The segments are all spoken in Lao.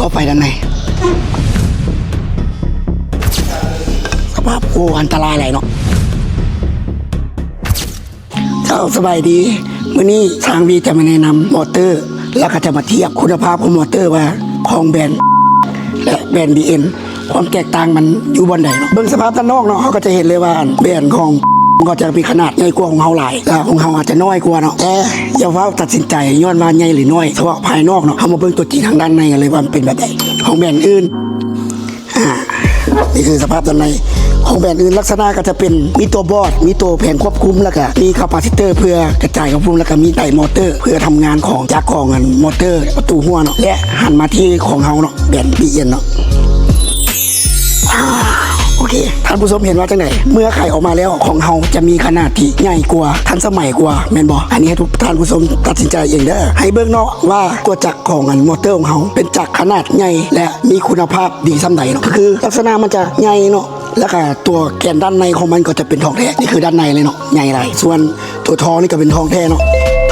ກໍໄຟດ້ານໃນ. ສະພາບ ໂອ້ ອັນຕະລາຍຫຼາຍເນາະ. ເຈົ້າ ສະບາຍດີ. ມື້ນີ້ຊ່າງວີຈະມາແນະນຳມໍເຕີ ແລ້ວກໍຈະມາທຽບຄຸນນະພາບຂອງມໍເຕີວ່າ ຂອງແບຣນ ແລະ ແບຣນ ບີເອັນ ຄວາມແຕກຕ່າງມັນຢູ່ບ່ອນໃດເນາະ. ເບິ່ງສະພາບດ້ານນອກເນາະ ເຮົາກໍຈະເຫັນເລີຍວ່າ ອັນ ແບຣນຂອງກໍຈະມີຂະໜາດໃຫຍ່ກວ່າຂອງເຮົາຫຼາຍ ແລະ ຂອງເຮົາອາດຈະນ້ອຍກວ່າເນາະ. ແຕ່ຢ່າຟ້າວຕັດສິນໃຈຍ້ອນວ່າໃຫຍ່ຫຼືນ້ອຍ ສະເພາະພາຍນອກເນາະ. ເຮົາມາເບິ່ງຕົວຈິງທາງດ້ານໃນກັນເລີຍວ່າມັນເປັນແບບໃດ ຂອງແບຣນອື່ນ. ອາ ນີ້ຄືສະພາບດ້ານໃນຂອງແບຣນອື່ນ. ລັກສະນະກໍຈະເປັນ ມີຕົວບອດ ມີຕົວແຜງຄວບຄຸມ ແລ້ວກໍມີຄາປາຊິເຕີເພື່ອກະຈາຍຄວາມຄົມ ແລ້ວກໍມີໄດມໍເຕີເພື່ອທຳງານຂອງຈັກຂອງອັນມໍເຕີປະຕູຫົວເນາະ. ແລະ ຫັນມາທີ່ຂອງເຮົາເນາະ ແບຣນ ບີເອັນ ເນາະ. ອາ ໂອເຄ ທ່ານຜູ້ຊົມເຫັນວ່າຈັ່ງໃດ? ເມື່ອໄຂອອກມາແລ້ວ ຂອງເຮົາຈະມີຂະໜາດທີ່ໃຫຍ່ກວ່າ ທັນສະໄໝກວ່າ ແມ່ນບໍ່? ອັນນີ້ໃຫ້ທຸກທ່ານຜູ້ຊົມຕັດສິນໃຈເອງເດີ. ໃຫ້ເບິ່ງເນາະວ່າຕົວຈັກຂອງອັນມໍເຕີຂອງເຮົາເປັນຈັກຂະໜາດໃຫຍ່ ແລະ ມີຄຸນນະພາບດີສ່ຳໃດເນາະ. ກໍຄືລັກສະນະມັນຈະໃຫຍ່ເນາະ ແລ້ວກໍຕົວແກນດ້ານໃນຂອງມັນກໍຈະເປັນທອງແທ້. ນີ້ຄືດ້ານໃນເລີຍເນາະ ໃຫຍ່ຫຼາຍ. ສ່ວນຕົວທໍ່ນີ້ກໍເປັນທອງແທ້ເນາະ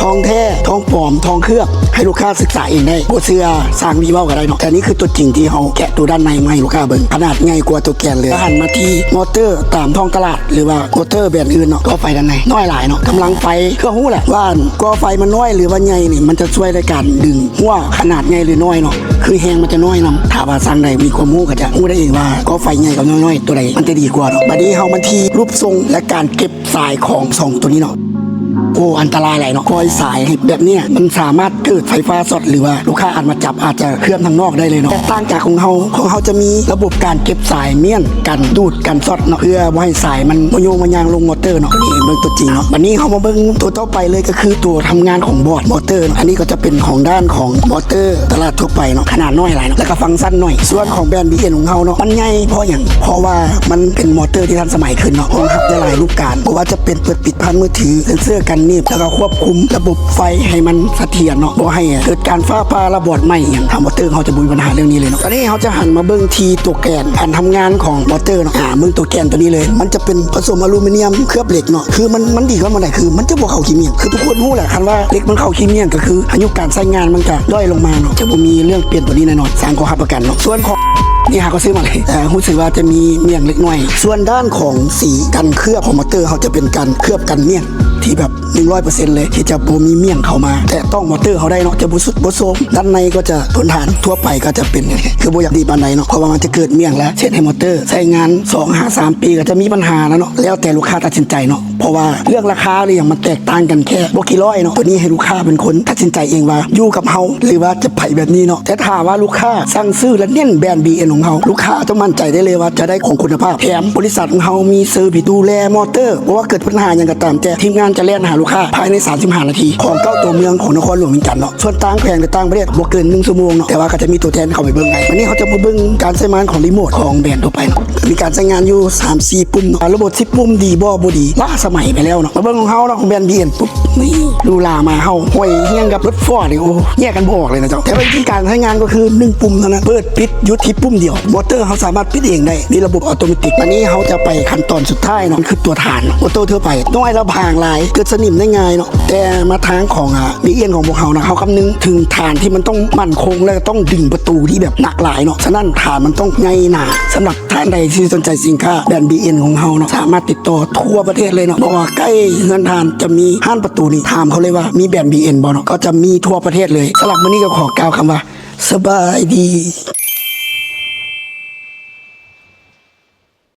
ທອງແທ້ ທອງປອມ ທອງເຄືອບ ໃຫ້ລູກຄ້າສຶກສາເອງໄດ້. ບໍ່ເຊື່ອຊ່າງວີເວົ້າກໍໄດ້ເນາະ. ແຕ່ນີ້ຄືຕົວຈິງທີ່ເຮົາແກະຕົວດ້ານໃນມາໃຫ້ລູກຄ້າເບິ່ງ ຂະໜາດໃຫຍ່ກວ່າຕົວແກນເລີຍ. ຫັນມາທີ່ມໍເຕີຕາມທ້ອງຕະຫຼາດ ຫຼືວ່າມໍເຕີແບຣນອື່ນເນາະ ກໍໄຟດ້ານໃນນ້ອຍຫຼາຍເນາະ. ກຳລັງໄຟ ເພື່ອຮູ້ແຫຼະວ່າກໍໄຟມັນນ້ອຍ ຫຼືວ່າໃຫຍ່ນີ້ ມັນຈະຊ່ວຍໃນການດຶງຫົວຂະໜາດໃຫຍ່ ຫຼື ນ້ອຍເນາະ. ຄືແຮງມັນຈະນ້ອຍນຳ. ຖ້າວ່າຊ່າງໃດມີຄວາມຮູ້ກໍຈະຮູ້ໄດ້ເອງວ່າກໍໄຟໃຫຍ່ກັບນ້ອຍໆ ຕົວໃດມັນຈະດີກວ່າເນາະ. ບາດນີ້ເຮົາມາທີ່ຮູບຊົງ ແລະ ການເກັບສາຍຂອງສອງຕົວນີ້ເນາະ. ໂອ້ ອັນຕະລາຍຫຼາຍເນາະ. ກ້ອຍສາຍແບບນີ້ມັນສາມາດເກີດໄຟຟ້າຊັອດ ຫຼືວ່າລູກຄ້າອາດມາຈັບ ອາດຈະເຊື່ອມທາງນອກໄດ້ເລີຍເນາະ. ແຕກຕ່າງຈາກຂອງເຮົາ ຂອງເຮົາຈະມີລະບົບການເກັບສາຍມ້ຽນ ກັນດູດ ກັນຊັອດເນາະ ເພື່ອບໍ່ໃຫ້ສາຍມັນບໍ່ໂຍງມາຍ່າງລົງມໍເຕີເນາະ. ນີ້ເບິ່ງຕົວຈິງເນາະ. ບາດນີ້ເຮົາມາເບິ່ງຕົວຕໍ່ໄປເລີຍ ກໍຄືຕົວທຳງານຂອງບອດມໍເຕີເນາະ. ອັນນີ້ກໍຈະເປັນຂອງດ້ານຂອງມໍເຕີຕະຫຼາດທົ່ວໄປເນາະ ຂະໜາດນ້ອຍຫຼາຍເນາະ ແລ້ວກໍຟັງຊັນໜ້ອຍ. ສ່ວນຂອງແບຣນ ບີເອັນ ຂອງເຮົາເນາະ ມັນໃຫຍ່ເພາະຫຍັງ? ເພາະວ່າມັນເປັນມໍເຕີທີ່ທັນສະໄໝຂຶ້ນເນາະ ຮອງຮັບໄດ້ຫຼາຍຮູບການ ບໍ່ວ່າຈະເປັນເປີດປິດຜ່ານມືຖື ເຊັນເຊີກັນໜີບ ແລ້ວກໍຄວບຄຸມລະບົບໄຟໃຫ້ມັນສະຖຽນເນາະ ບໍ່ໃຫ້ເກີດການຟ້າຜ່າ ລະບອດໄໝ້ຫຍັງ. ຖ້າມໍເຕີເຮົາຈະບໍ່ມີບັນຫາເລື່ອງນີ້ເລີຍເນາະ. ຕອນນີ້ເຮົາຈະຫັນມາເບິ່ງທີ່ຕົວແກນການທຳງານຂອງມໍເຕີເນາະ. ອາ ເບິ່ງຕົວແກນຕົວນີ້ເລີຍ ມັນຈະເປັນປະສົມອາລູມີນຽມເຄືອບເຫຼັກເນາະ. ຄືມັນ ມັນດີກວ່າໝ່ອງໃດ? ຄືມັນຈະບໍ່ເຂົ້າຂີ້ໝ້ຽງ. ຄືທຸກຄົນຮູ້ແຫຼະ ຄັນວ່າເຫຼັກມັນເຂົ້າຂີ້ໝ້ຽງ ກໍຄືອາຍຸການໃຊ້ງານມັນຈະດ້ອຍລົງມາເນາະ ຈະບໍ່ມີເລື່ອງປ່ຽນຕົວນີ້ແນ່ນອນ ຊ່າງກໍຮັບປະກັນເນາະ. ສ່ວນຂອງ ນີ້ຫາກໍຊື້ມາເລີຍ ເອີ ຮູ້ສຶກວ່າຈະມີໝ້ຽງເລັກນ້ອຍ. ສ່ວນດ້ານຂອງສີກັນເຄືອບຂອງມໍເຕີ ເຮົາຈະເປັນການເຄືອບກັນໝ້ຽງທີ່ແບບ ໜຶ່ງຮ້ອຍເປີເຊັນເລີຍ ທີ່ຈະບໍ່ມີໝ້ຽງເຂົ້າມາແຕະຕ້ອງມໍເຕີເຮົາໄດ້ເນາະ ຈະບໍ່ຊຸດບໍ່ໂຊມ. ດ້ານໃນກໍຈະທົນທານ ທົ່ວໄປກໍຈະເປັນ ຄືບໍ່ຢາກດີປານໃດເນາະ ເພາະວ່າມັນຈະເກີດໝ້ຽງ ແລະ ເຮັດໃຫ້ມໍເຕີໃຊ້ງານສອງຫາສາມປີກໍຈະມີບັນຫາແລ້ວເນາະ. ແລ້ວແຕ່ລູກຄ້າຕັດສິນໃຈເນາະ ເພາະວ່າເລື່ອງລາຄາ ຫຼືຫຍັງ ມັນແຕກຕ່າງກັນແຄ່ບໍ່ກີ້ຮ້ອຍເນາະ. ຕົວນີ້ໃຫ້ລູກຄ້າເປັນຄົນຕັດສິນໃຈເອງວ່າ ຢູ່ກັບເຮົາ ຫຼືວ່າຈະໄປແບບນີ້ເນາະ. ແຕ່ຖ້າວ່າລູກຄ້າສັ່ງຊື້ ແລະ ເນັ້ນແບຣນ ບີເອັນ ຂອງເຮົາ ລູກຄ້າຕ້ອງໝັ້ນໃຈໄດ້ເລີຍວ່າຈະໄດ້ຂອງຄຸນນະພາບ. ແຖມບໍລິສັດຂອງເຮົາມີເຊີວິສດູແລມໍເຕີ ບໍ່ວ່າເກີດບັນຫາຫຍັງກໍຕາມແຕ່ ທີມງານຈະແລ່ນຫາລູກຄ້າພາຍໃນສາມສິບຫ້ານາທີ ຂອງເກົ້າຕົວເມືອງຂອງນະຄອນຫຼວງວຽງຈັນເນາະ. ສ່ວນຕ່າງແຂວງ ຫຼື ຕ່າງປະເທດ ບໍ່ເກີນໜຶ່ງຊົ່ວໂມງເນາະ ແຕ່ວ່າກໍຈະມີຕົວແທນເຂົ້າໄປເບິ່ງໃຫ້. ວັນນີ້ເຮົາຈະມາເບິ່ງການໃຊ້ງານຂອງຣີໂມດຂອງແບຣນທົ່ວໄປເນາະ. ມີການໃຊ້ງານຢູ່ສາມສີ່ປຸ່ມເນາະ. ລະບົບສິບປຸ່ມດີບໍ່ ບໍ່ດີ ລ້າສະໄໝໄປແລ້ວເນາະ. ມາເບິ່ງຂອງເຮົາເນາະ ຂອງແບຣນ ບີເອັນ ປຸບ ນີ້ ຫຼູຫຼາມາ ເຮົາຫ້ອຍຮຽງກັບລົດຟອດນີ້ ໂອ້ ແຍກກັນບໍ່ອອກເລີຍນະເຈົ້າ. ແຕ່ວ່າວິທີການໃຊ້ງານກໍຄືໜຶ່ງປຸ່ມເທົ່ານັ້ນ ເປີດປິດຢຸດທີ່ປຸ່ມດຽວ. ມໍເຕີເຮົາສາມາດປິດເອງໄດ້ ມີລະບົບອອໂຕເມຕິກ. ບາດນີ້ເຮົາຈະໄປຂັ້ນຕອນສຸດທ້າຍເນາະ ຄືຕົວຖານ. ມໍເຕີທົ່ວໄປນ້ອຍລະບາງຫຼາຍ ເກີດສະໜິມໄດ້ງ່າຍເນາະ ແຕ່ມາທາງຂອງ ອາ ບີເອັນ ຂອງພວກເຮົານະ ເຮົາຄຳນຶງເຖິງຖານທີ່ມັນຕ້ອງໝັ້ນຄົງ ແລະ ຕ້ອງດຶງປະຕູທີ່ແບບໜັກຫຼາຍເນາະ. ສະນັ້ນຖານມັນຕ້ອງໃຫຍ່ໜາ. ສຳລັບທ່ານໃດທີ່ສົນໃຈສິນຄ້າແບຣນ ບີເອັນ ຂອງເຮົາເນາະ ສາມາດຕິດຕໍ່ທົ່ວປະເທດເລີຍເນາະ. ບໍ່ວ່າໃກ້ເຮືອນທ່ານຈະມີຮ້ານປະຕູນີ້ ຖາມເຂົາເລີຍວ່າມີແບຣນ ບີເອັນ ບໍ່ເນາະ ກໍຈະມີທົ່ວປະເທດເລີຍ. ສຳລັບມື້ນີ້ກໍຂໍກ່າວຄຳວ່າ ສະບາຍດີ.